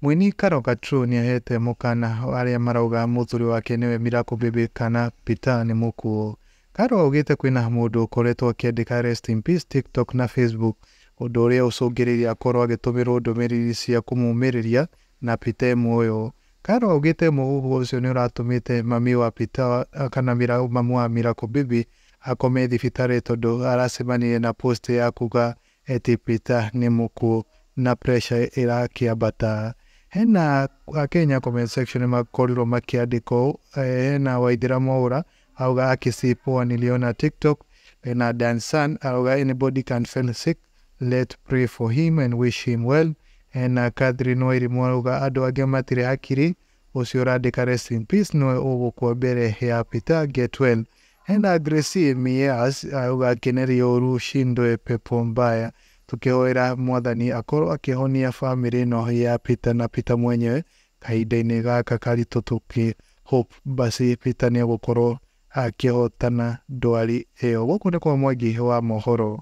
Mũini Carol True nĩahete mũkana arĩa marauga mũthuri wake nĩwe Miracle Baby kana Peter nĩ mũkuũ. Carol augĩte kwĩna mũndũ ũkoretwo akĩandĩka rest in peace TikTok na Facebook, ũndũ ũrĩa ũcũngĩrĩirie akorwo agĩtũmĩrwo ndũmĩrĩri cia kũmũmĩrĩria na Peter e muoyo. Carol augĩte mũhuhu ũcio nĩ ũratũmĩte mami wa Peter kana mamu wa Miracle Baby akome thibitarĩ tondũ aracemanirie na post ya kuga eti Peter nĩ mũkuũ na pressure ĩrakĩambata. Hena Akenya comment section makorirwo makĩandĩka ũũ, hena Waithĩra Mwaũra auga aki poa niliona TikTok. Hena Dansan auga anybody can feel sick, let pray for him and wish him well. Hena Catherine Wairimu auga andũ angĩ matirĩ hakiri, ũcio ũrandĩka rest in peace nĩwe ũgũkua mbere ya Peter, get well. Hena Gracie Mias auga keneria ũru shindwe pepo mbaya. Tukĩhoera mwathani akorwo akĩhonia famĩlĩ ĩno ya Peter na Peter mwenyewe kahinda-inĩ gaka karitũ, tũkĩ hope basi Peter nĩ egũkorwo akĩhotana ndwari ĩyo. Gũkũ nĩ kwa Mwangi wa mohoro.